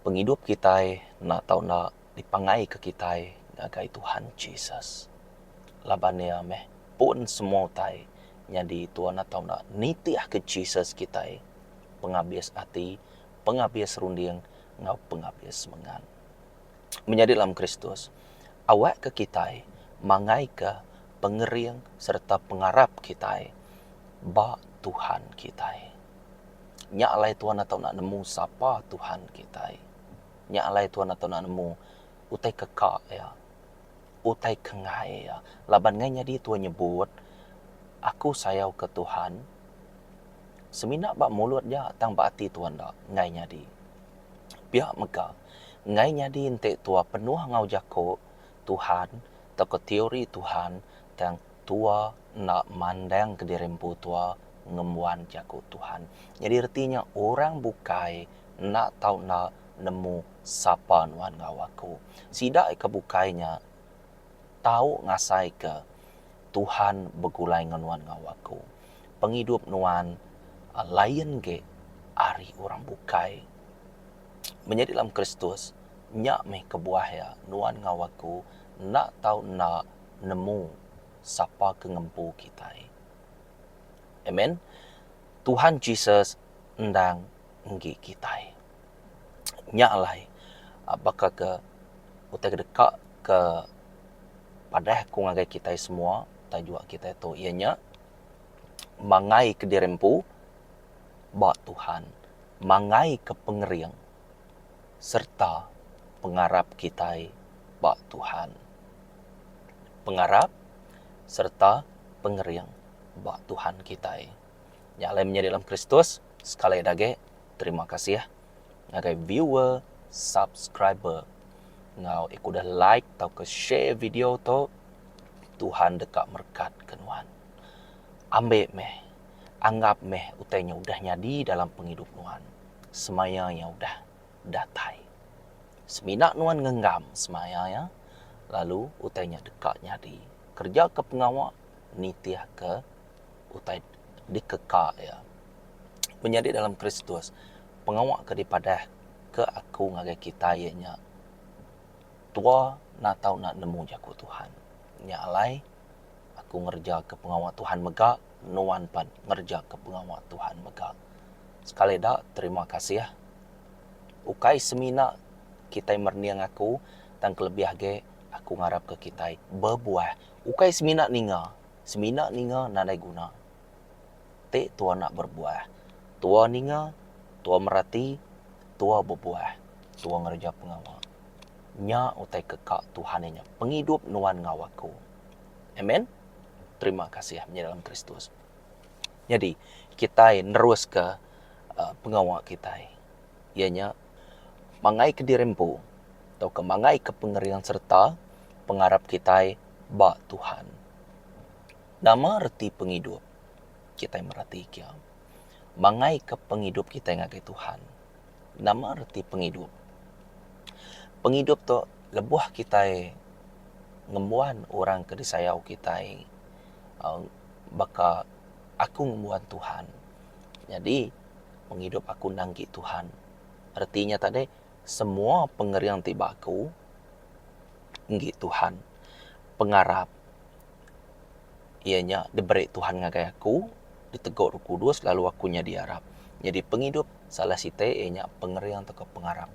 Pengidup kitai enda tau enda dipangaika kitai ngagai Tuhan Jesus. Laban Iya meh pun semua utai nyadi tua enda tau enda nitihka Jesus kitai pengabis ati, pengabis runding enggau pengabis semengat. Menyadi dalam Kristus, awakka kitai mangaika pengering sereta pengarap kitai ba Tuhan kitai. Nya alai Tuhan enda tau enda nemu sapa Tuhan kitai. Nya alai Tuhan enda tau enda nemu utai ke ka iya, utai ke enggai iya. Laban enggai nyadi Tuhan nyebut, Aku sayau ke Tuhan, semina ba mulut ja tang ba ati Tuhan enda, enggai nyadi. Pia mega, enggai nyadi enti tua penuh enggau jaku Tuhan tauka teori Tuhan tang tua enda mandang kediri empu tua ngembuan jaku Tuhan. Nyadi reti nya orang bukai enda tau enda nemu sapa nuan enggau aku. Sida ke bukai nya tau ngasaika Tuhan begulai enggau nuan enggau aku. Pengidup nuan lain ge ari orang bukai. Menyadi dalam Kristus nya meh kebuah iya nuan enggau aku enda tau enda nemu sapa ke ngempu kitai. Amen. Tuhan Jesus endang enggi kitai. Nya alai baka ke utai ke deka ke padah ku ngagai kitai semua tajuk kitai tu iya nya mangai ke diri empu ba Tuhan, mangai ke pengering sereta pengarap kitai ba Tuhan. Pengarap sereta pengering ba Tuhan kitai. Nya alai menyadi dalam Kristus, sekali da agi terima kasih ngagai viewer, subscriber enggau iko udah like tauka share video tu, Tuhan deka merekat ke nuan. Ambi meh, anggap meh utai nya udah nyadi dalam pengidup nuan. Semaya iya udah datai. Semina nuan ngenggam semaya iya, lalu utai nya deka nyadi. Kereja ke pengawa nitihka utai dikeka iya. Menyadi dalam Kristus, pengawa ke dipadah ke aku ngagai kitai iya nya tua enda tau enda nemu jaku Tuhan. Nya alai aku ngereja ke pengawa Tuhan mega, nuan pan ngereja ke pengawa Tuhan mega. Sekali da terima kasih ukai semina kitai merening aku tang kelebih agi aku ngarap ke kitai bebuah ukai semina ninga. Semina ninga nadai guna. Ti tua enda berbuah. Tua ninga, tua merati, tua bebuah, tua ngereja pengawa. Nya utai ke ka Tuhan iya nya pengidup nuan enggau aku. Amen. Terima kasih menyadi dalam Kristus. Nyadi kitai neruska pengawa kitai iya nya mangai kediri empu tauka mangai ke pengering sereta pengarap kitai ba Tuhan. Nama reti pengidup kitai mereti kia? Mangai ke pengidup kitai ngagai Tuhan. Nama reti pengidup? Pengidup tu lebuh kitai ngembuan orang ke disayau kitai uhh baka aku ngembuan Tuhan. Nyadi pengidup aku nanggi Tuhan. Reti nya tadi semua pengering ti ba aku enggi Tuhan. Pengarap iya nya diberi Tuhan ngagai aku ditegu Roh Kudus lalu aku nyadi arap. Nyadi pengidup salah siti iya nya pengering tauka pengarap.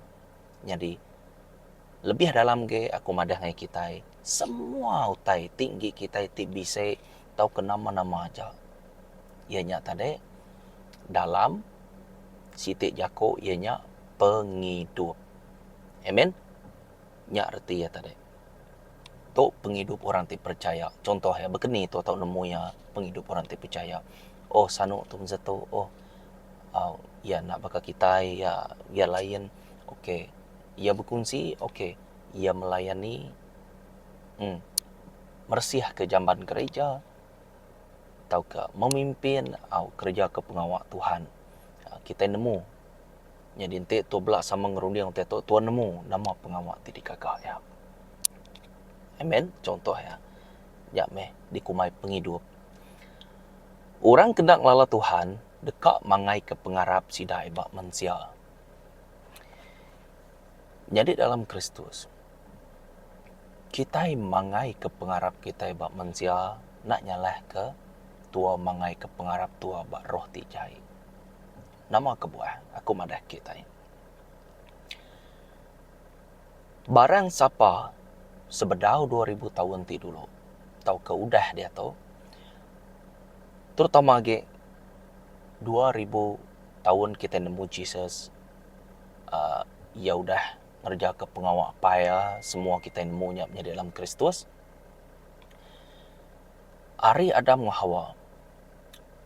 Nyadi lebih dalam agi aku madah ngagai kitai semua utai ti enggi kitai ti bisi tauka nama-nama aja iya nya tadi dalam siti jaku iya nya pengidup. Amen. Nya reti iya tadi. Tu pengidup orang ti percaya. Contoh iya baka ni tu tau nemu iya pengidup orang ti percaya. Oh sanu tu mesti tu oh au iya enda baka kitai iya iya lain ok iya bekunsi ok iya melayani uhh meresih ke jamban gereja tauka memimpin au kereja ke pengawa Tuhan. Kitai nemu nyadi enti tu bela sama ngerunding utai tu tuan nemu nama pengawa ti digaga iya. Amen contoh iya nya meh dikumbai pengidup. Orang ke enda ngelala Tuhan deka mangaika pengarap sida ba mensia. Nyadi dalam Kristus, kitai mangaika pengarap kitai ba mensia enda nyalahka tua mangaika pengarap tua ba roh ti jai. Nama kebuah aku madah kitai? Barang sapa sebedau 2000 taun ti dulu tauka udah diatu terutama agi 2000 taun kitai nemu Jesus uhh iya udah ngerejaka pengawa apai iya semua kitai nemu nya menyadi dalam Kristus. Ari Adam enggau Hawa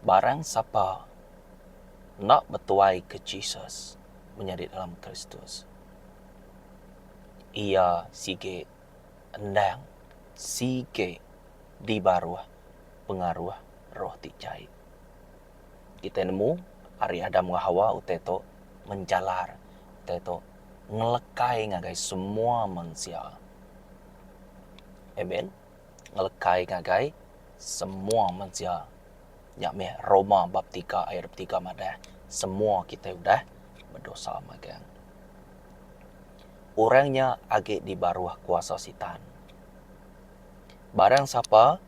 barang sapa enda betuai ke Jesus menyadi dalam Kristus iya sigi endang sigi dibaruh pengaruh roh ti jai. Kitai nemu ari Adam enggau Hawa utai tu menjalar, utai tu ngelekai ngagai semua mensia. Amen. Ngelekai ngagai semua mensia. Nya meh Roma bab tiga ayat 23 madah semua kitai udah bedosa magang. Orang nya agi di baruh kuasa sitan. Barang sapa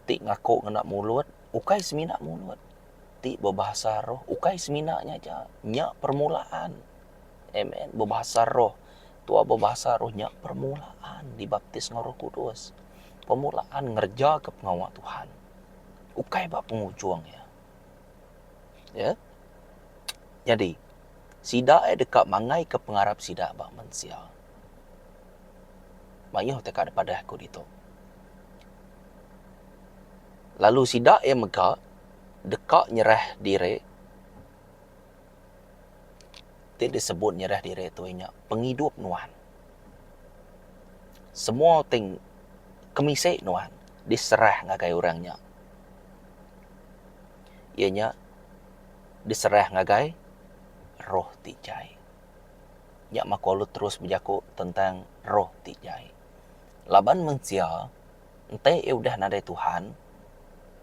ti ngaku ngena mulut ukai semina mulut ti bebahasa roh ukai semina nya aja nya permulaan amen bebahasa roh tua bebahasa roh nya permulaan dibaptis enggau roh kudus permulaan ngereja ke pengawa Tuhan ukai ba pengujung iya ya nyadi sida eh deka mangai ke pengarap sida ba mensia mayuh teka padah ku ditu. Lalu sida iya mega deka nyerah diri ti disebut nyerah diri tu iya nya pengidup nuan. Semua ti kemisi nuan diserah ngagai orang nya. Iya nya diserah ngagai roh ti jai. Nya mah ku lalu terus bejaku tentang roh ti jai. Laban mensia enti iya udah nadai Tuhan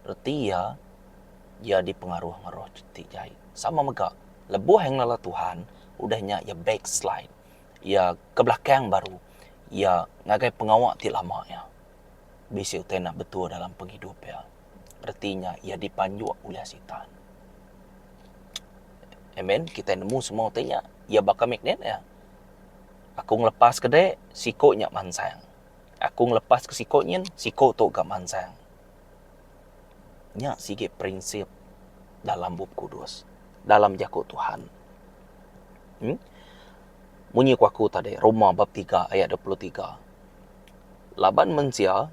reti iya, iya dipengaruh enggau roh ti jai. Sama mega lebuh iya ngelala Tuhan udah nya iya backslide iya ke belakang baru iya ngagai pengawa ti lama iya. Bisi utai enda betul dalam pengidup iya. Reti nya iya dipanjuk ulih sitan. Amen kitai nemu semua utai nya iya baka magnet iya. Aku ngelepas ke dek, siko nya mansang. Aku ngelepas ke siko nyin, siko tu ga mansang. Nya sigi prinsip dalam Bup Kudus, dalam jaku Tuhan. Em Munyi ku aku tadi, Roma bab tiga ayat 23. Laban mensia,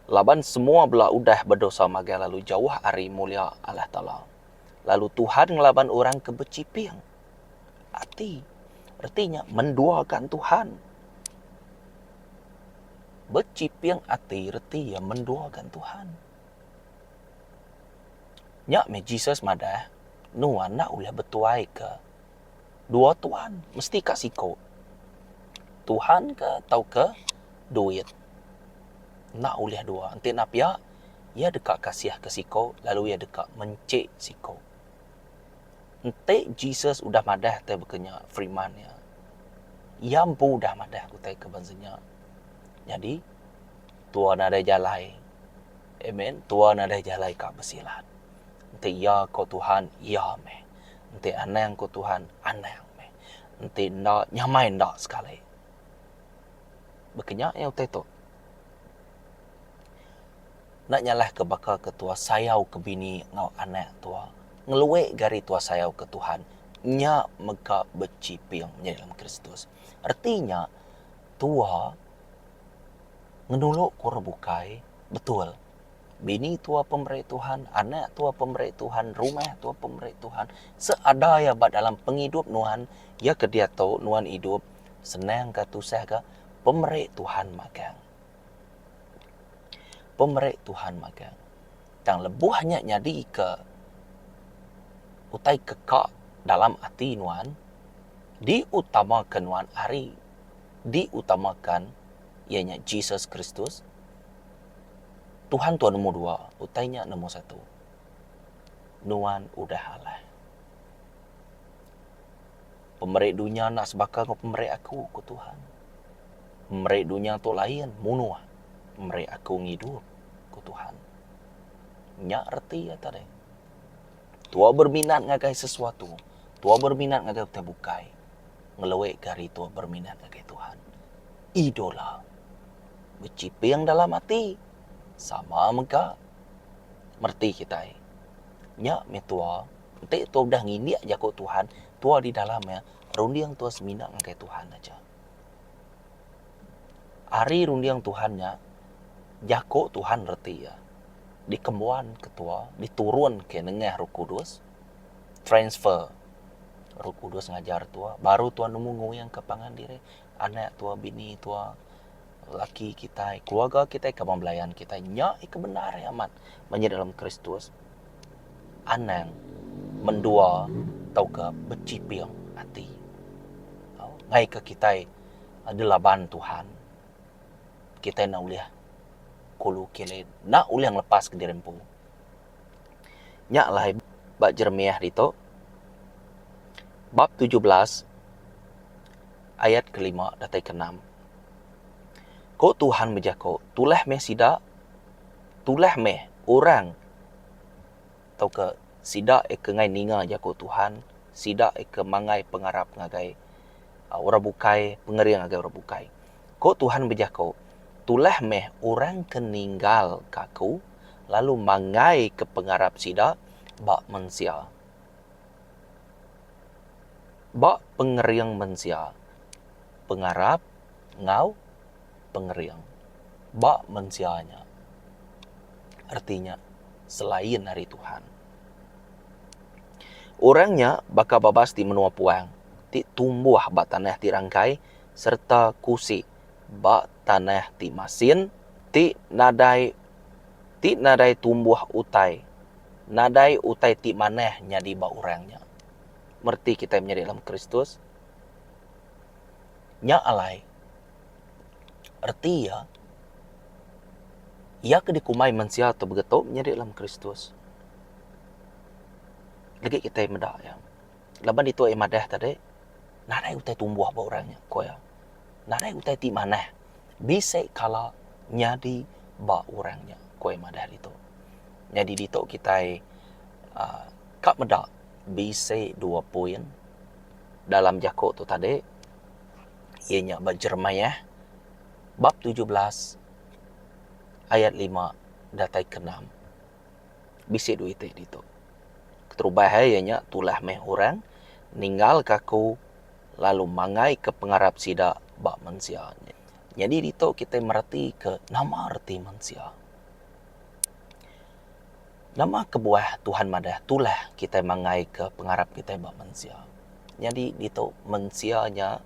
laban semua bela udah bedosa magang lalu jauh ari mulia Allah Taala. Lalu Tuhan ngelaban orang ke bechiping ati. Reti nya menduakan Tuhan. Bechiping ati reti iya menduakan Tuhan. Nya meh Jesus madah nuan enda ulih betuaika dua tuan mesti ka siko. Tuhan ke tauka duit. Enda ulih dua. Enti enda pia iya deka kasihka siko lalu iya deka menchik siko. Enti Jesus udah madah utai baka nya firman iya, iya empu udah madah utai ke bansa nya. Nyadi, tua nadai jalai. Amen. Tua nadai jalai ka besilat. Enti iya ko Tuhan, iya meh. Enti anang ko Tuhan, anang meh. Enti enda, nyamai enda sekali. Baka nya iya utai tu. Enda nyalah ke baka ke tua sayau ke bini enggau anak tua, ngelui gari tua sayau ke Tuhan, nya mega bechiping nyadi dalam Kristus. Reti nya, tua ngenulu ke orang bukai betul. Bini tua pemeri Tuhan, anak tua pemeri Tuhan, rumah tua pemeri Tuhan, seada iya ba dalam pengidup nuan, iya ke diatu nuan idup senang ka tusah ka, pemeri Tuhan magang. Pemeri Tuhan magang. Tang lebuh nya nyadika utai ke ka dalam ati nuan, diutamaka nuan ari diutamakan iya nya Jesus Kristus, Tuhan tua nombor dua, utai nya nombor satu. Nuan udah alah. Pemeri dunya enda sebaka enggau pemeri aku, ku Tuhan. Pemeri dunya tu lain, munuh. Pemeri aku ngidup, ku Tuhan. Nya reti iya tadi. Tua berminat ngagai sesuatu, tua berminat ngagai utai bukai, ngelui ke ari tua berminat ngagai Tuhan. Idola. Bechiping dalam ati, sama mega mereti kitai. Nya meh tua Enti tua udah ngindik jaku Tuhan, tua di dalam iya, runding tua semina ngagai Tuhan aja. Ari runding Tuhan nya, jaku Tuhan reti iya dikembuan ke tua, diturun ke nengah Roh Kudus, transfer Roh Kudus ngajar tua, baru tua nemu nguing ke pangan diri, anak tua, bini tua, laki kitai, keluarga kitai, kaban belayan kitai. Nya ke bendar amat menyadi dalam Kristus. Anang mendua tauka bechiping ati. Ngaika kitai dilaban Tuhan, kitai enda ulih kulu kili, enda ulih ngelepaska diri empu. Nya alai ba Jeremiah ditu, bab 17 ayat kelima datai keenam. Ku Tuhan bejaku, Tulah meh sida, tulah meh orang tauka sida ke enggai ninga jaku Tuhan, sida ke manggai pengarap ngagai orang bukai, pengering ngagai orang bukai. Ku Tuhan bejaku, Tulah meh orang ke ninggalka Aku lalu manggaika pengarap sida ba mensia. Ba pengering mensia, pengarap enggau pengering ba mensia nya. Reti nya selain ari Tuhan. Orang nya baka babas ti menua puang ti tumbuh ba tanah ti rangkai sereta kusi ba tanah ti masin ti nadai ti nadai tumbuh utai nadai utai ti manah nyadi ba orang nya. Mereti kitai menyadi dalam Kristus. Nya alai reti iya, iya ke dikumbai mensia tu begetu nyadi dalam Kristus. Legi kitai meda iya. Laban ditu iya madah tadi nadai utai tumbuh ba orang nya ku iya. Nadai utai ti manah bisi kala nyadi ba orang nya ku iya madah ditu. Nyadi ditu kitai aaa ka meda bisi dua poin dalam jaku tu tadi. Iya nya ba Jeremiah bab 17 ayat 5 datai ke 6. Bisi dua iti ditu. Keterubah iya nya tulah meh orang ninggalka aku lalu manggaika pengarap sida ba mensia. Nyadi ditu kitai meretika nama reti mensia. Nama kebuah Tuhan madah tulah kitai manggaika pengarap kitai ba mensia. Nyadi ditu mensia nya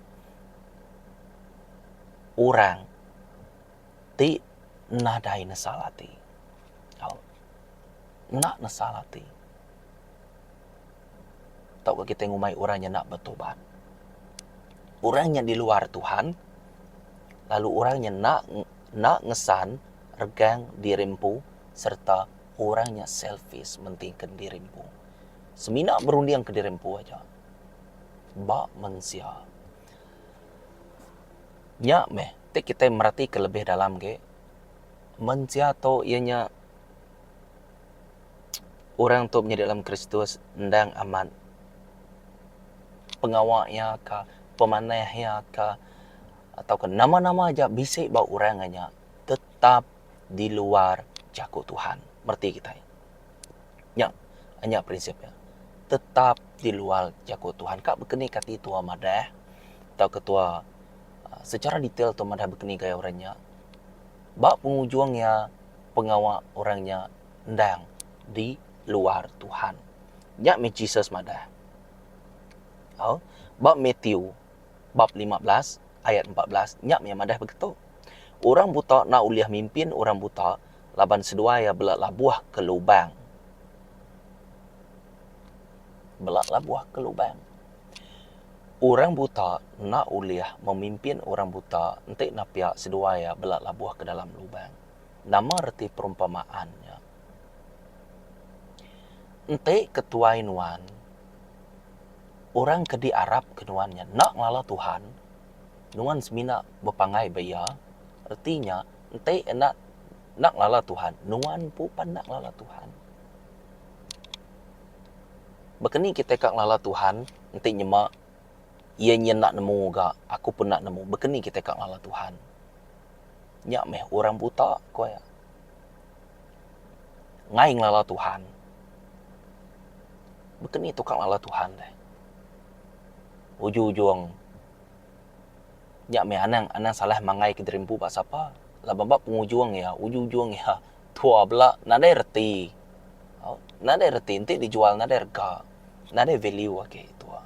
orang ti nadai nesal ati. Au. Enda nesal ati. Tauka kitai ngumbai orang nya enda betobat. Orang nya di luar Tuhan lalu orang nya enda enda ngesan regang diri empu sereta orang nya selfish mentingka diri empu. Semina berundingka diri empu aja ba mensia. Nya meh ti kitai meratika lebih dalam agi mensia tu iya nya orang tu menyadi dalam Kristus endang amat pengawa iya ka pemanah iya ka tauka nama-nama aja bisi ba orang nya tetap di luar jaku Tuhan. Mereti kitai. Nya, nya prinsip iya. Tetap di luar jaku Tuhan. Ka bekeni kati tua madah tauka tua secara detail tua madah bekeni gaya orang nya. Ba pengujung iya pengawa orang nya endang di luar Tuhan. Nya meh Jesus madah. Au, ba Matthew bab 15 ayat 14 nya meh madah begitu. Orang buta enda ulih mimpin orang buta laban seduai iya bela labuh ke lubang. Bela labuh ke lubang. Orang buta enda ulih memimpin orang buta enti napia seduai iya bela labuh ke dalam lubang. Nama reti perumpamaan nya? Enti ketuai nuan. Orang ke diarapka nuan nya enda ngelala Tuhan, nuan semina bepanggai ba iya, reti nya enti enda enda ngelala Tuhan, nuan empu pan enda ngelala Tuhan. Baka ni kitai ka ngelala Tuhan enti nyema iya nyin enda nemu ga aku pun enda nemu, baka ni kitai ka ngelala Tuhan? Nya meh orang buta ku iya. Ngai ngelala Tuhan. Baka ni tukang ngelala Tuhan deh. Ujung-ujung nya meh anang anang salah mangai ke diri empu ba sapa laban ba pengujung iya ujung-ujung iya tua bela nadai reti. Nadai reti enti dijual nadai rega nadai value agi tua.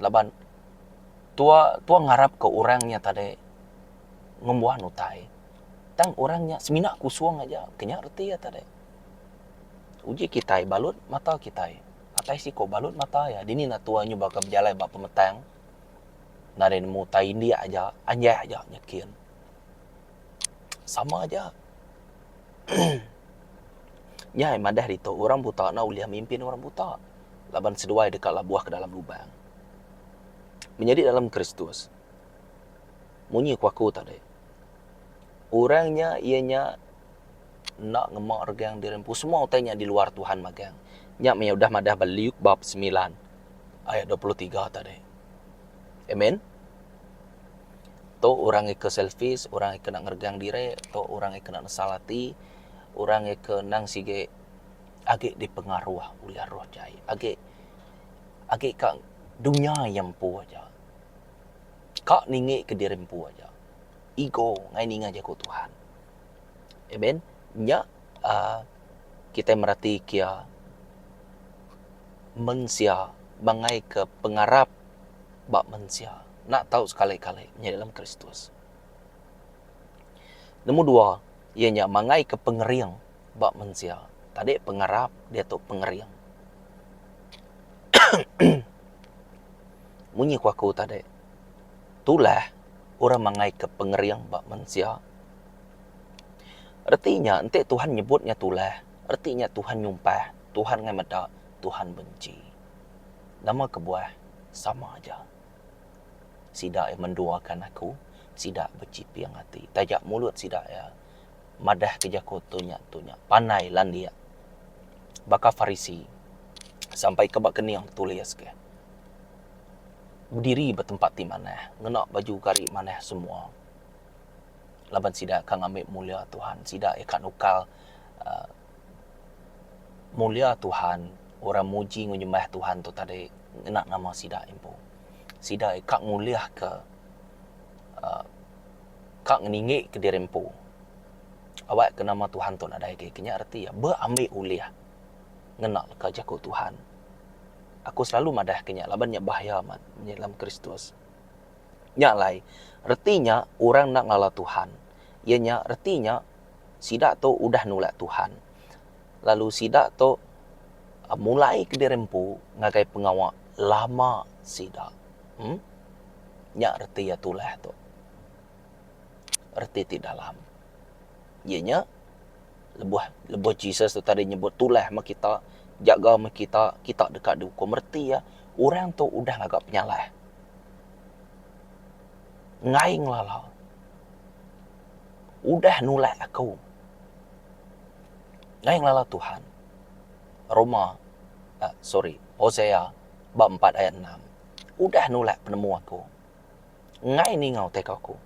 Laban tua tua ngarap ke orang nya tadi ngembuan utai tang orang nya semina kusung aja ke nya reti iya tadi. Uji kitai balut mata kitai. Atai siko balut mata iya dini enda tua nyuba ka bejalai ba pemetang nadai nemu tai indik aja anjak aja nyekin. Sama aja. Nya ai madah ditu orang buta enda ulih mimpin orang buta laban seduai deka labuh ke dalam lubang. Menyadi dalam Kristus munyi ku aku tadi orang nya iya nya enda ngema regang diri empu semua utai nya di luar Tuhan magang. Nya meh udah madah ba Luke bab semilan ayat 23 tadi. Amen. Tu orang ke selfish, orang ke enda ngeregang diri, tu orang ke enda nesal ati, orang ke endang sigi agi dipengaruh ulih roh jai, agi agi ka dunya iya empu aja. Ka ninggi ke diri empu aja. Ego ngai ninga jaku Tuhan. Amen. Nya uhh kitai merati kia mensia bangai ke pengarap ba mensia enda tau sekali-kali nyadi dalam Kristus. Nombor dua iya nya mangai ke pengering ba mensia. Tadi pengarap diatu pengering. Munyi ku aku tadi tulah orang mangai ke pengering ba mensia. Reti nya enti Tuhan nyebut nya tulah, reti nya Tuhan nyumpah, Tuhan ngai meda, Tuhan benci. Nama kebuah? Sama aja. Sida iya menduakan aku, sida bechiping ati. Taja mulut sida iya madah ke jaku tu nya tu nya pandai landik baka Farisi sampai ke ba kening tulis ke. Bediri ba tempat ti manah, ngena baju gari manah semua. Laban sida ka ngambi mulia Tuhan, sida iya ka nukar uhh mulia Tuhan, orang muji enggau nyembah Tuhan tu tadi ngena nama sida empu. Sida iya ka ngulihka uhh ka ngeninggi ke diri empu. Awak ke nama Tuhan tu nadai agi. Ke nya reti iya beambi ulih ngena leka jaku Tuhan. Aku selalu madah ke nya laban nya bahaya amat dalam Kristus. Nya alai, reti nya orang enda ngelala Tuhan. Iya nya, reti nya sida tu udah nulak Tuhan. Lalu sida tu mulai kediri empu ngagai pengawa lama sida. Em. Nya reti iya tulah tu. Reti ti dalam. Iya nya, lebuh lebuh Jesus tu tadi nyebut tulah meh kita, jaga meh kita, kita deka diukum. Reti iya, orang tu udah ngaga penyalah. Enggai ngelala. Udah nulak aku. Enggai ngelala Tuhan. Roma uhh sorry Hosea ba empat ayat enam. Udah nulak penemu aku. Enggai ninga utai ka aku.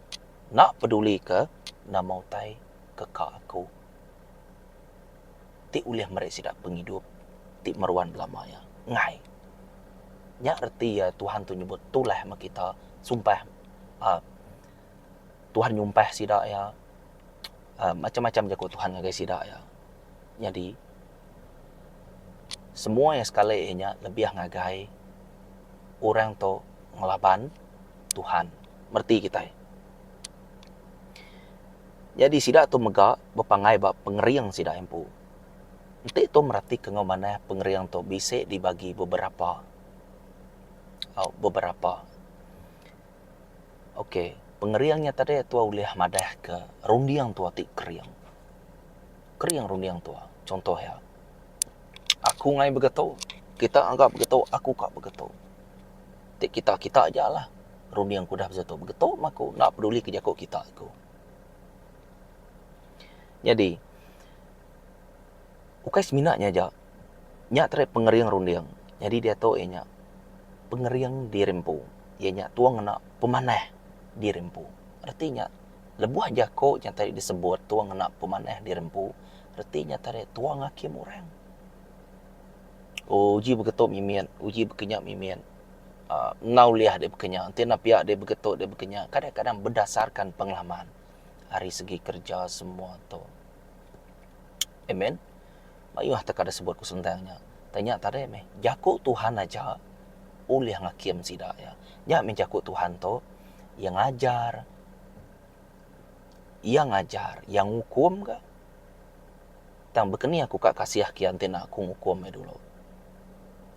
Enda peduli ke nama utai ke ka aku. Ti ulih meri sida pengidup ti meruan belama iya. Enggai. Nya reti iya Tuhan tu nyebut tulah meh kita sumpah uhh Tuhan nyumpah sida iya uhh macam-macam jaku Tuhan ngagai sida iya. Nyadi semua iya sekali iya nya lebih ngagai orang tu ngelaban Tuhan. Mereti kitai. Nyadi sida tu mega bepanggai ba pengering sida empu. Enti tu meratika enggau manah pengering tu bisi dibagi beberapa au beberapa. Ok pengering nya tadi tua ulih madahka runding tua ti kering. Kering runding tua. Chunto iya aku ngai begetu. Kita ngaga begitu, aku ka begitu. Ti kita kita aja lah. Runding ku udah begitu. Begitu mah aku enda peduli ke jaku kita ku. Nyadi ukai semina nya aja. Nya tadi pengering runding. Nyadi diatu iya nya pengering diri empu. Iya nya tuang ngena pemanah diri empu. Reti nya lebuh jaku nya tadi disebut tuang ngena pemanah diri empu reti nya tadi tuang ngakim orang. Uji beketu mimit, uji bekenya mimit uhh enda ulih deh bekenya enti enda pia deh beketu deh bekenya kadang-kadang berdasarkan pengalaman ari segi kerja semua tu. Amen. Mayuh teka da sebut ku sentang nya. Tang nya tadi meh jaku Tuhan aja ulih ngakim sida iya. Nya meh jaku Tuhan tu iya ngajar, iya ngajar, iya ngukum ka. Tang baka ni aku ka kasih ke iya enti enda aku ngukum iya dulu.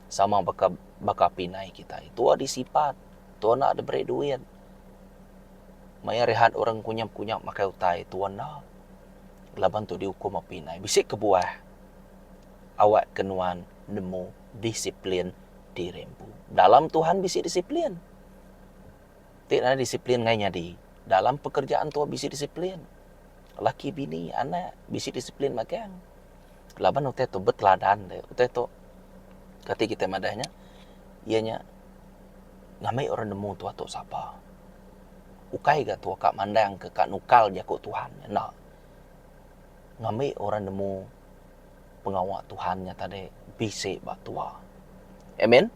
Sama baka baka api indai kitai. Tua disipat, tua enda diberi duit. Maya rehat orang kunyap-kunyap makai utai tua enda. Laban tu diukum api indai. Bisi kebuah awak ke nuan nemu disiplin diri empu. Dalam Tuhan bisi disiplin. Ti nadai disiplin ngai nyadi. Dalam pekerjaan tua bisi disiplin. Laki bini anak bisi disiplin magang. Laban utai tu beteladan deh. Utai tu kati kitai madah nya iya nya ngambi orang nemu tua tu sapa. Ukai ga tua ka mandang ke ka nukal jaku Tuhan enda. Ngambi orang nemu pengawa Tuhan nya tadi bisi ba tua. Amen.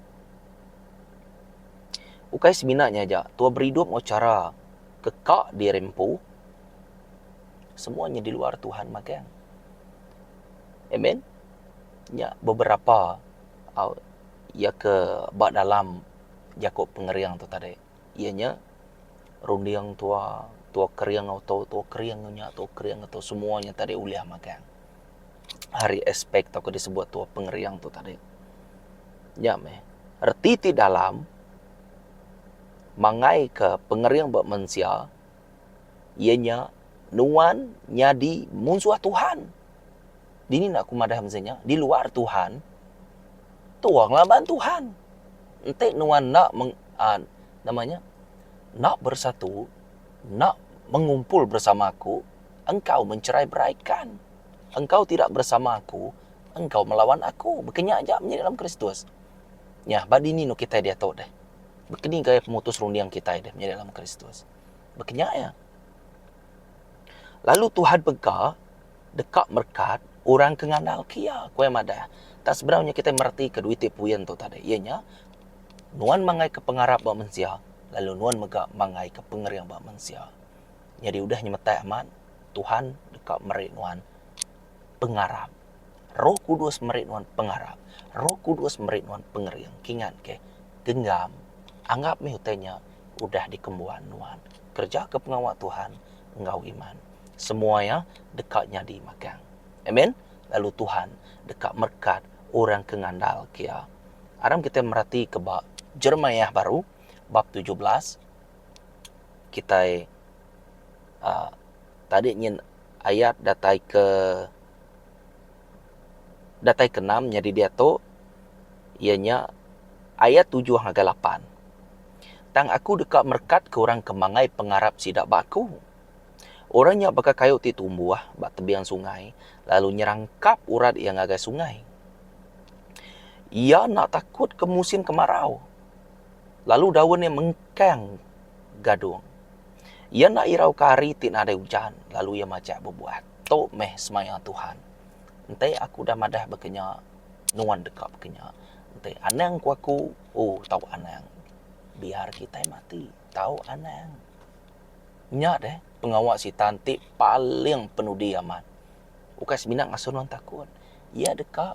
Ukai semina nya aja, tua beridup enggau chara ke ka diri empu semua nya di luar Tuhan magang. Amen. Nya beberapa au iya ke ba dalam jaku pengering tu tadi. Iya nya runding tua, tua kering enggau tu, tua kering enggau nya, tua kering enggau tu semua nya tadi ulih magang. Ari aspek tauka disebut tua pengering tu tadi. Nya meh reti ti dalam mangai ke pengering ba mensia iya nya nuan nyadi munsuh Tuhan. Dini enda aku madah mesti nya di luar Tuhan tua ngelaban Tuhan. Enti nuan enda meng uhh nama nya enda bersatu enda mengumpul bersama aku engkau mencerai beraikan. Engkau tidak bersama aku engkau melawan aku. Baka nya aja menyadi dalam Kristus. Nya ba dini nu kitai diatu deh. Baka ni gaya pemutus runding kitai deh menyadi dalam Kristus. Baka nya iya. Lalu Tuhan mega deka merekat orang ke ngandalka Iya, ku iya madah. Tang sebedau nya kitai meretika duit ti puin tu tadi iya nya nuan mangaika pengarap ba mensia lalu nuan mega mangaika pengering ba mensia. Nyadi udah nyemetai amat Tuhan deka meri nuan pengarap. Roh Kudus meri nuan pengarap. Roh Kudus meri nuan pengering. Kingat ke genggam anggap mih utai nya udah dikembuan nuan. Kerejaka pengawa Tuhan enggau iman. Semua iya deka nyadi magang. Amen. Lalu Tuhan deka merekat orang ke ngandalka Iya. Aram kitai meratika ba Jeremiah baru bab 17 kitai uhh tadi nyin ayat datai ke datai ke enam nyadi diatu iya nya ayat tujuh ngagai lapan. Tang aku deka merekatka orang ke mangai pengarap sida ba aku. Orang nya baka kayu ti tumbuh ba tebing sungai lalu nyerangkap urat iya ngagai sungai. Iya enda takut ke musin kemarau lalu daun iya mengkang gadung. Iya enda irauka hari ti nadai ujan lalu iya majak bebuah. Tu meh semaya Tuhan. Enti aku udah madah baka nya, nuan deka baka nya. Enti anang ku aku, oh tau anang. Biar kitai mati, tau anang. Nya deh pengawa sitan ti paling penudi amat. Ukai semina ngasuh nuan takut. Iya deka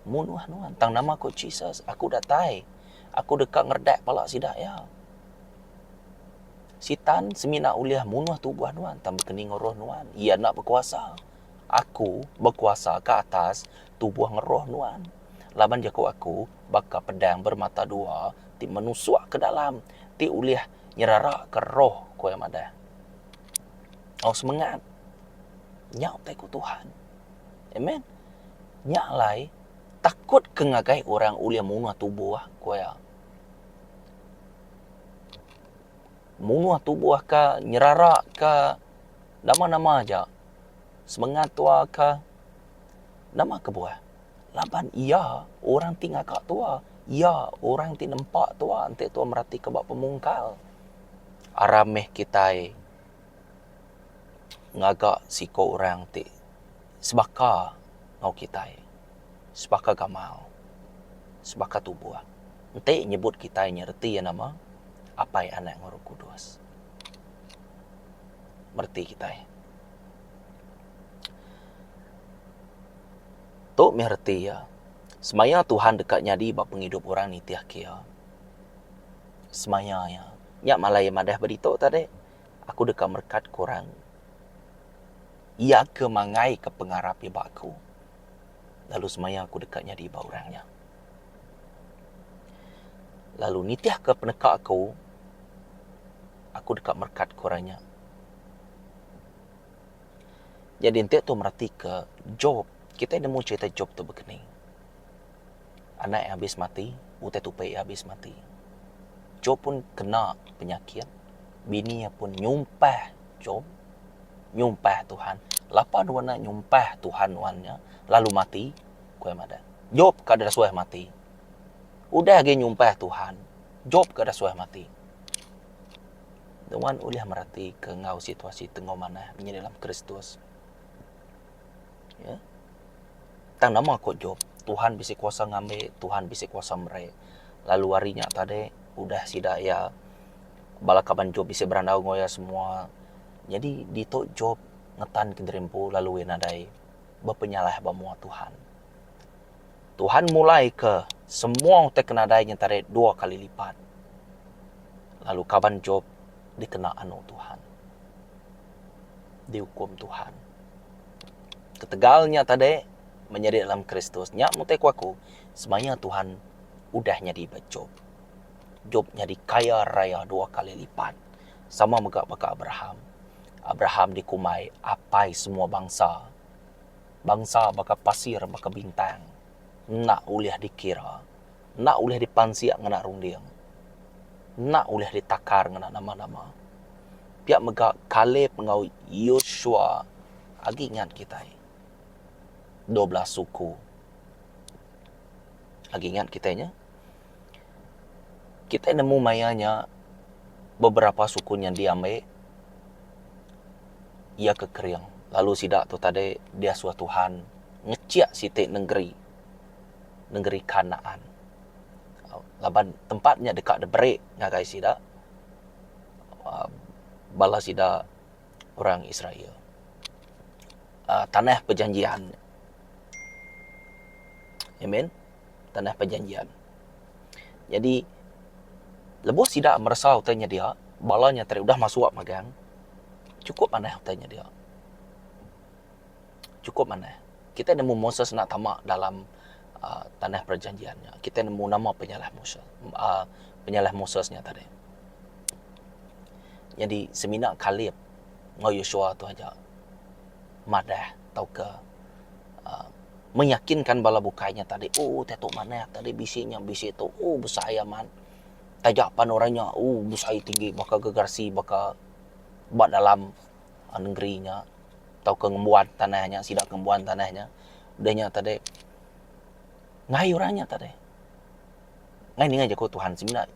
munuh nuan. Tang nama ku Jesus, aku datai. Aku deka ngeredak bala sida iya. Sitan semina ulih munuh tubuh nuan tang bekeni enggau roh nuan. Iya enda bekuasa. Aku bekuasa ke atas tubuh enggau roh nuan. Laban jaku aku baka pedang bermata dua ti menusuk ke dalam ti ulih nyeraraka roh, ku iya madah. Enggau semengat nya utai ku Tuhan. Amen. Nya alai. Takut ke ngagai orang ulih munuh tubuh, ku iya. Munuh tubuh ka, nyerara ka, nama-nama aja. Semengat tua ka. Nama kebuah? Laban iya orang ti ngaga tua. Iya orang ti nempa tua enti tua meratika ba pemungkal. Aram meh kitai ngaga siko orang ti sebaka enggau kitai. Sebaka gamal, sebaka tubuh. Enti nyebut kitai nya reti iya nama? Apai, Anak enggau Roh Kudus. Mereti kitai. Tu mih reti iya. Semaya Tuhan deka nyadi ba pengidup orang nitihka iya. Semaya iya. Nya malai iya madah ba ditu tadi, aku deka merekatka orang iya ke mangaika pengarap iya ba aku. Lalu semaya aku deka nyadi ba orang nya. Lalu nitihka peneka aku, aku deka merekatka orang nya. Nyadi enti tu meratika Job, kitai nemu cherita Job tu bekeni. Anak iya abis mati, utai tupi iya abis mati. Job pun kena penyakit, bini iya pun nyumpah Job, nyumpah Tuhan. Lapa nuan enda nyumpah Tuhan nuan nya lalu mati? Ku iya madah. Job ka deka suah mati. Udah agi nyumpah Tuhan, Job ka deka suah mati. Nuan ulih meratika enggau situasi ti enggau manah menyadi dalam Kristus. Ya. Tang nama ku Job, Tuhan bisi kuasa ngambi, Tuhan bisi kuasa meri. Lalu hari nya tadi udah sida iya bala kaban Job bisi berandau enggau iya semua. Nyadi ditu Job ngetanka diri empu lalu iya nadai bepenyalah ba mua Tuhan. Tuhan mulaika semua utai ke nadai nya tadi dua kali lipat. Lalu kaban Job dikena anu Tuhan. Diukum Tuhan. Ketegal nya tadi menyadi dalam Kristus nya meh utai ku aku semaya Tuhan udah nyadi ba Job. Job nyadi kaya raya dua kali lipat. Sama mega baka Abraham. Abraham dikumbai apai semua bangsa. Bangsa baka pasir baka bintang enda ulih dikira, enda ulih dipansik ngena runding, enda ulih ditakar ngena nama-nama. Pia mega Kaleb enggau Yosua agi ngat kitai 12 suku. Agi ngat kitai nya. Kitai nemu maya nya beberapa suku nya diambi iya ke kering lalu sida tu tadi diasuh Tuhan ngechik siti nengeri, nengeri Kanaan. Laban tempat nya deka diberi ngagai sida uhh bala sida orang Israel. uhh Tanah perjanjian. Amen. Tanah perjanjian. Nyadi lebuh sida meresa utai nya dia, bala nya tadi udah masuk magang. Chukup manah utai nya dia. Chukup manah. Kitai nemu Moses enda tama dalam uhh tanah perjanjian nya. Kitai nemu nama penyalah Moses uhh penyalah Moses nya tadi. Nyadi semina Kaleb enggau Yosua tu aja madah tauka uhh meyakinkan bala bukai nya tadi uhh utai tu manah tadi bisi nya bisi tu uhh besai amat. Taja pan orang nya uhh besai tinggi baka gegarsi baka ba dalam nengeri nya tauka ngembuan tanah nya sida ke ngembuan tanah nya udah nya tadi ngagai orang nya tadi ngai ninga jaku Tuhan semina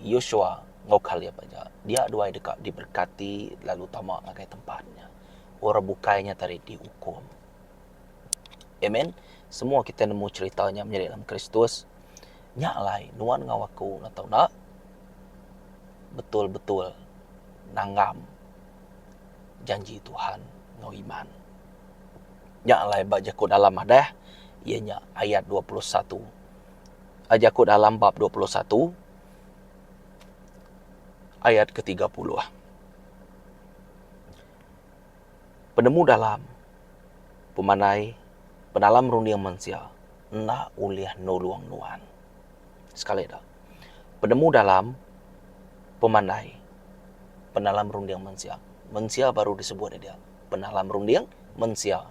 Yosua enggau Kaleb aja dia duai deka diberkati lalu tama ngagai tempat nya orang bukai nya tadi diukum. Amen semua kita nemu cherita nya menyadi dalam Kristus nya alai nuan enggau aku enda tau enda betul-betul nanggam janji Tuhan enggau iman. Nya alai ba jaku dalam madah iya nya ayat 21. Jaku dalam bab 21 ayat ke 30. Penemu dalam pemandai penalam runding mensia enda ulih nulung nuan. Sekali da. Penemu dalam pemandai penalam runding mensia. Mensia baru disebut dia. Penalam runding mensia.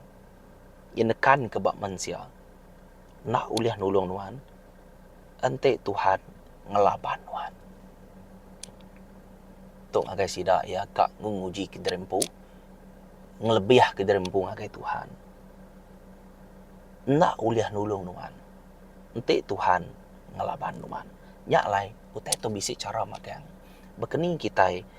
Iya nekanka ba mensia. Enda ulih nulung nuan enti Tuhan ngelaban nuan. Tu ngagai sida iya ka nguji kediri empu, ngelebih kediri empu ngagai Tuhan. Enda ulih nulung nuan enti Tuhan ngelaban nuan. Nya alai utai tu bisi chara magang. Baka ni kitai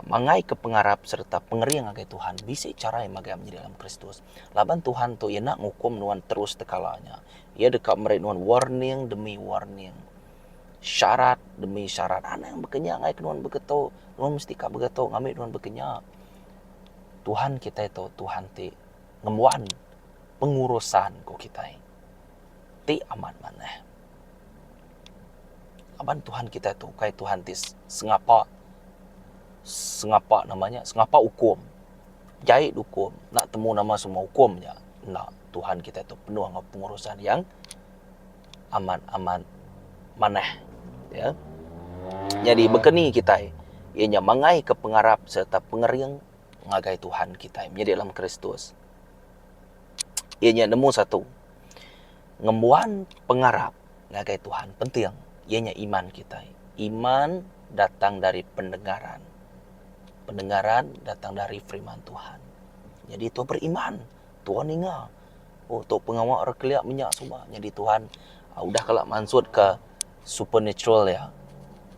Mangaika pengarap sereta pengering ngagai Tuhan bisi chara iya magang menyadi dalam Kristus. Laban Tuhan tu iya enda ngukum nuan terus tekala nya. Iya deka meri nuan warning demi warning. Syarat demi syarat. Anang baka nya ngaika nuan baka tu, nuan mesti ka baka tu ngambi nuan baka nya. Tuhan kitai tu Tuhan ti ngembuan pengurusan ku kitai ti amat manah. Laban Tuhan kitai tu ukai Tuhan ti sengapa sengapa nama nya sengapa ukum. Jai ukum enda temu nama semua ukum nya enda Tuhan kitai tu penuh enggau pengurusan yang amat amat manah ya. Nyadi baka ni kitai iya nya mangai ke pengarap sereta pengering ngagai Tuhan kitai menyadi dalam Kristus. Iya nya nemu satu. Ngembuan pengarap ngagai Tuhan penting iya nya iman kitai. Iman datang dari pendengaran. Pendengaran datang dari firman Tuhan. Nyadi tuan beriman, tuan ninga. Oh tu pengawa orang kelia menya suba. Nyadi Tuhan udah kala mansut ka supernatural iya.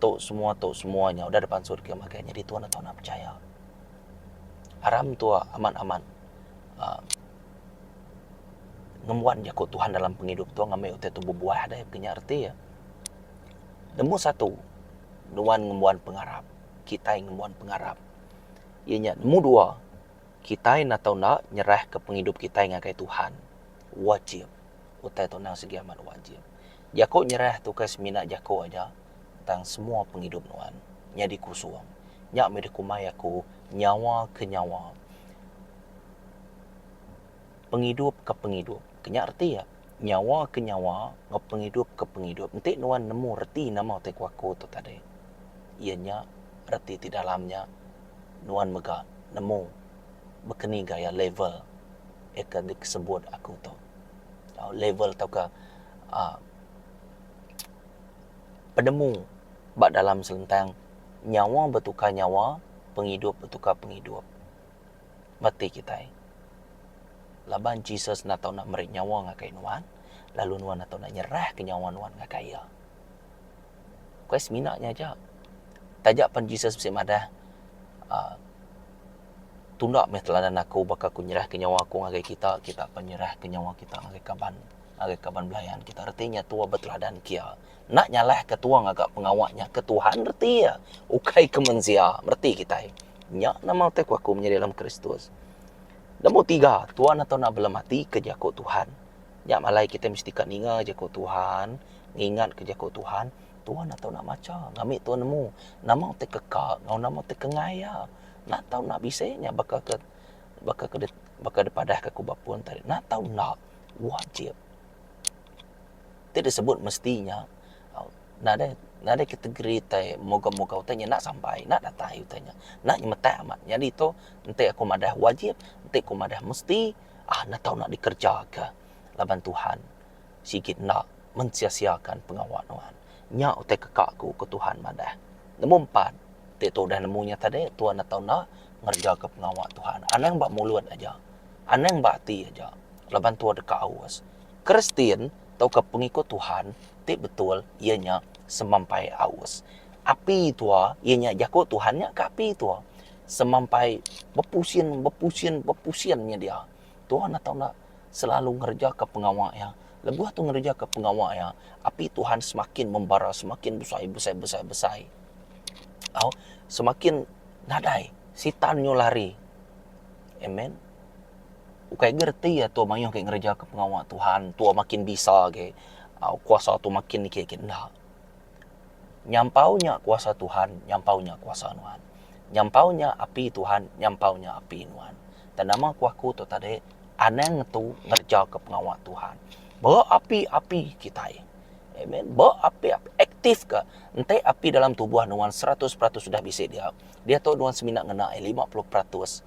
Tu semua tu semua nya udah dipansut ka makai. Nyadi tuan enda tau enda pechaya. Aram tua amat-amat uhh ngembuan jaku Tuhan dalam pengidup tu ngambi utai tu bebuah deh ke nya reti iya. Nemu satu nuan ngembuan pengarap kitai ngembuan pengarap iya nya nemu dua kitai enda tau enda nyerah ke pengidup kitai ngagai Tuhan wajib utai tu endang sigi amat wajib. Jaku nyerah tu ukai semina jaku aja tang semua pengidup nuan nyadi kusung nya meh dikumbai aku nyawa ke nyawa. Pengidup ke pengidup. Ke nya reti iya, nyawa ke nyawa enggau pengidup ke pengidup. Enti nuan nemu reti nama utai ku aku tu tadi, iya nya reti ti dalam nya nuan mega nemu baka ni gaya level iya ke disebut aku tu. Level tauka uhh penemu ba dalam selentang nyawa betukar nyawa, pengidup betukar pengidup. Meti kitai. Laban Jesus enda tau enda meri nyawa ngagai nuan, lalu nuan enda tau enda nyerahka nyawa nuan ngagai iya. Ukai semina nya aja. Taja pan Jesus bisi madah uhh tunda meh teladan aku baka aku nyerahka nyawa aku ngagai kita, kita pan nyerahka nyawa kita ngagai kaban ngagai kaban belayan kita. Reti nya tua beteladan ke iya. Enda nyalahka tua ngaga pengawa nya ke Tuhan reti iya, ukai ke mensia. Mereti kitai. Nya nama utai ku aku menyadi dalam Kristus. Nombor tiga, tuan atau enda belemati ke jaku Tuhan. Nya malai kitai mesti ka ninga jaku Tuhan, ngingat ke jaku Tuhan, tuan atau enda macha ngambi tuan nemu nama utai ke ka enggau nama utai ke enggai iya. Enda tau enda bisi nya baka ke baka ke baka dipadah ke ku ba pun tadi. Enda tau enda wajib. Ti disebut mesti nya nadai nadai kategori tai moga moga utai nya enda sampai enda datai utai nya enda nyemetak amat nyadi tu enti aku madah wajib enti ku madah mesti aaa enda tau enda dikereja ka laban Tuhan sigi enda mensia-siakan pengawa nuan. Nya utai keka ku ku Tuhan madah. Nombor empat ti tu udah nemu nya tadi tuan enda tau enda ngereja ka pengawa Tuhan anang ba mulut aja anang ba ati aja laban tuan deka aus. Kristian tauka pengikut Tuhan ti betul iya nya semampai aus. Api tua iya nya jaku Tuhan nya ke api tua. Semampai bepusin bepusin bepusin nya dia. Tuhan enda tau enda selalu ngerejaka pengawa iya. Lebuh tu ngerejaka pengawa iya, api Tuhan semakin membara semakin besai besai besai besai. Au semakin nadai sitan nyu lari. Amen. Ukai agi reti iya tua mayuh agi ngereja ke pengawa Tuhan, tua makin bisa agi, au kuasa tu makin agi agi enda. Nyampau nya kuasa Tuhan, nyampau nya kuasa nuan. Nyampau nya api Tuhan, nyampau nya api nuan. Tang nama ku aku tu tadi, anang ngetu ngereja ke pengawa Tuhan. Beapi-api kitai. Amen. Beapi-api, aktif ka. Enti api dalam tubuh nuan 100% udah bisi dia, diatu nuan semina ngena 50%.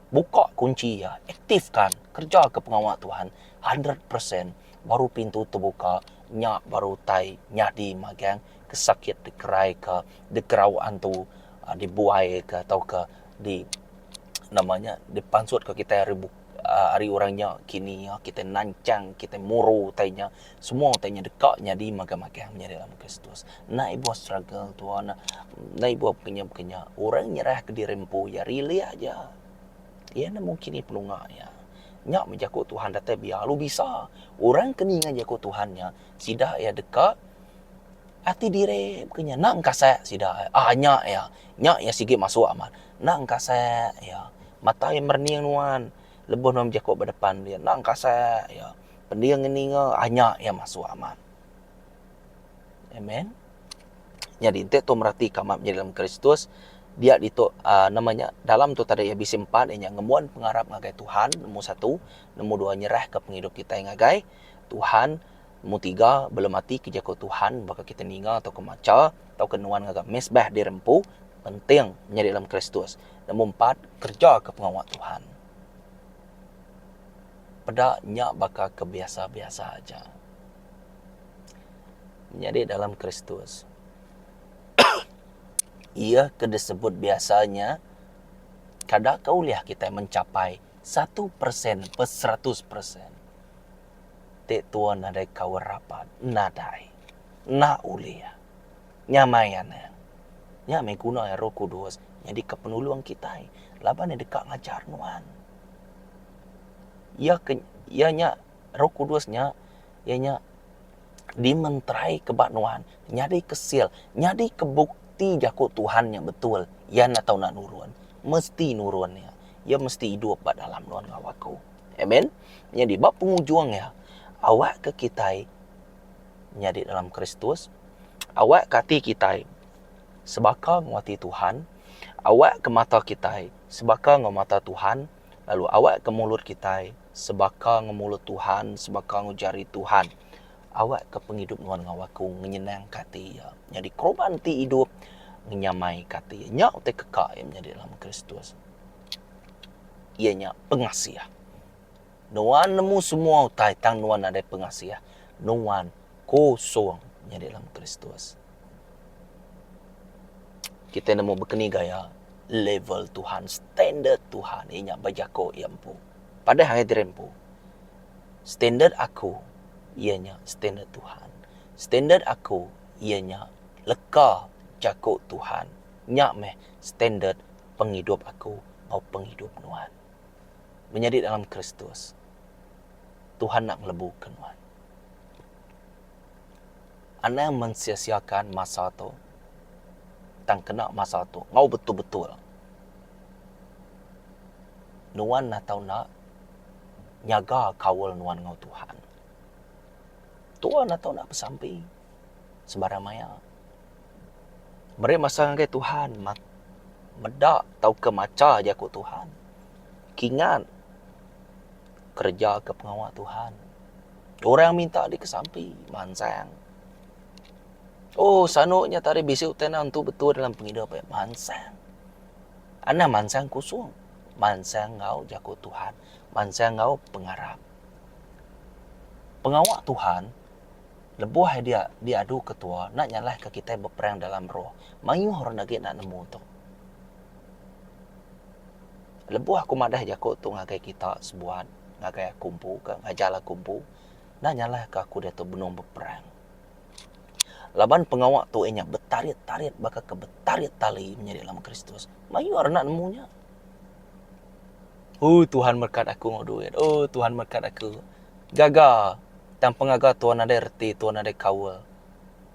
Buka. Kunchi iya, aktifkan, kereja ke pengawa Tuhan 100% baru pintu tebuka nya baru utai nyadi magang ke sakit dikerai ka dikerau antu dibuai ka tauka di nama nya dipansut ka kitai ari ari orang nya kini iya kitai nanchang kitai muru utai nya semua utai nya deka nyadi magang-magang menyadi dalam Kristus. Enda ibuh struggle tuan enda ibuh pekenya-pekenya orang nyerah kediri empu iya rilih aja. Iya nemu kini penunga iya. Nya meh jaku Tuhan datai biar lalu bisa. Orang ke ninga jaku Tuhan nya sida iya deka ati diri baka nya enda engkasak sida iya. Nya iya, nya iya sigi masuk amat. Enda engkasak iya. Mata iya merening nuan lebuh nuan bejaku ba depan iya enda engkasak iya. Pending iya ninga nya iya masuk amat. Amen. Nyadi enti tu meratika amat menyadi dalam Kristus, dia ditu uhh nama nya dalam tu tadi iya bisi empat iya nya ngembuan pengarap ngagai Tuhan nombor satu, nombor dua nyerahka pengidup kitai ngagai Tuhan, nombor tiga belematika jaku Tuhan baka kitai ninga tauka macha tauka nuan ngaga mesbah diri empu penting menyadi dalam Kristus. Nombor empat kereja ke pengawa Tuhan. Peda nya baka ke biasa-biasa aja. Menyadi dalam Kristus. Iya ke disebut biasa nya kada ke ulih kitai mencapai 1% per 100%. Ti tua nadai kaul rapat, nadai. Enda ulih. Nyamai anang. Nya meh guna Roh Kudus nyadika penulung kitai laban iya deka ngajar nuan. Iya ke iya nya Roh Kudus nya iya nya dimenterai ke ba nuan nyadi ke sil nyadi ke bukti jaku Tuhan nya betul iya enda tau enda nurun mesti nurun iya iya mesti idup ba dalam nuan enggau aku amen nyadi ba pengujung iya awak ke kitai nyadi dalam Kristus awak ke ati kitai sebaka enggau ati Tuhan awak ke mata kitai sebaka enggau mata Tuhan lalu awak ke mulut kitai sebaka enggau mulut Tuhan, sebaka enggau jari Tuhan. Awak ke pengidup nuan enggau aku ngenyenangka ati iya. Nyadi korban ti idup ngenyamaika ati iya. Nya utai keka iya menyadi dalam Kristus. Iya nya pengasih. Nuan nemu semua utai tang nuan nadai pengasih. Nuan kosong nyadi dalam Kristus. Kitai nemu bekeni gaya level Tuhan, standard Tuhan iya nya ba jako iya empu. Padah ngagai diri empu, standard aku iya nya standard Tuhan. Standard aku iya nya leka jako Tuhan. Nya meh standard pengidup aku enggau pengidup nuan. Menyadi dalam Kristus, Tuhan enda ngelebuka nuan. Anang mensia-siakan masa tu tang kena masa tu enggau betul-betul. Nuan atau enda nyaga kaul nuan enggau Tuhan. Tuan atau enda besampi sebarang maya. Meri masa ngagai Tuhan meda tauka macha jaku Tuhan. Kingat kereja ke pengawa Tuhan. Orang minta dikesampi mansang. Oh sanu nya tadi bisi utai enda entu betul dalam pengidup iya mansang. Anang mansang kusung, mansang enggau jaku Tuhan, mansang enggau pengarap. Pengawa Tuhan lebuh iya diadu ketua enda nyalahka kitai beperang dalam roh. Mayuh orang agi enda nemu tu. Lebuh aku madah jaku tu ngagai kita sebuat, ngagai aku empu ka ngajar aku empu, enda nyalahka aku diatu benung beperang. Laban pengawa tu iya nya betarit-tarit baka ke betarit tali menyadi dalam Kristus. Mayuh orang enda nemu nya. Oh Tuhan merekat aku enggau duit. Oh Tuhan merekat aku. Gaga tang pengaga Tuhan nadai reti Tuhan nadai kaul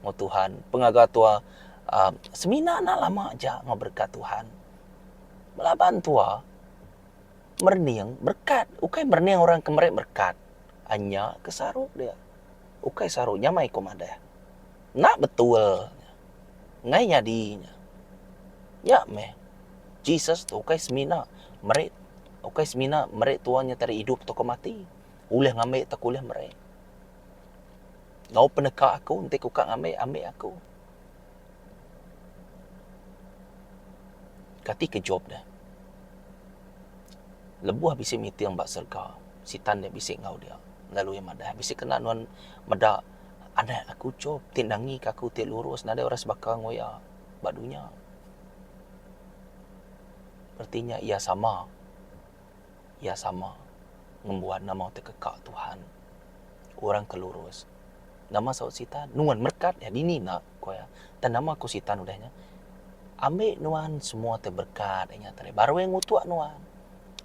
enggau Tuhan. Pengaga Tuhan uhh semina enda lama aja enggau berekat Tuhan. Belaban tua merening berekat ukai merening orang ke meri berekat nya ke saru dia ukai saru nyamai ku madah enda betul enggai nyadi nya. Nya meh Jesus tu ukai semina meri ukai semina meri tua nya tadi idup tauka mati ulih ngambi tauka ulih meri. Enggau peneka aku enti ku ka ngambi ambi aku. Kati ke Job deh. Lebuh bisi meeting ba serega, Sitan nya bisi enggau dia. Lalu iya madah, bisi kena nuan meda anak aku Job ti nangika aku ti lurus nadai orang sebaka enggau iya ba dunya. Reti nya iya sama. Iya sama ngembuan nama ti keka Tuhan. Orang ke lurus. Nama saut Sitan? Nuan merekat iya dini enda, ku iya. Tang nama ku Sitan udah nya? Ambi nuan semua ti berekat iya nya tadi baru iya ngutuk nuan.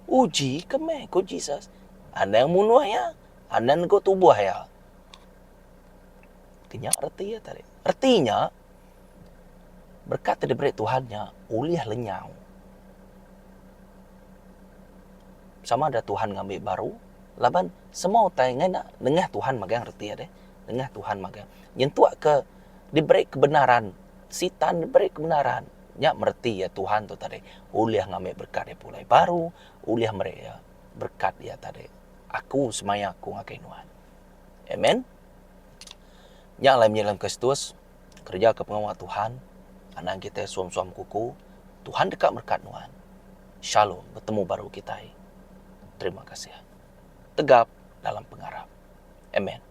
Uji ke meh, ku Jesus. Anang munuh iya, anang negu tubuh iya. Ke nya reti iya tadi. Reti nya, berekat ti diberi Tuhan nya ulih lenyau. Sama da Tuhan ngambi baru laban semua utai ngena nengah Tuhan magang reti iya deh. Nengah Tuhan magang. Nyentuk ke diberi kebenaran, sitan diberi kebenaran nya mereti iya Tuhan tu tadi ulih ngambi berekat iya pulai baru, ulih meri iya berekat iya tadi. Aku semaya aku ngagai nuan. Amen. Nya alai menyadi dalam Kristus kereja ke pengawa Tuhan anang kitai suam-suam kuku Tuhan deka merekat nuan. Shalom betemu baru kitai. Terima kasih. Tegap dalam pengarap. Amen.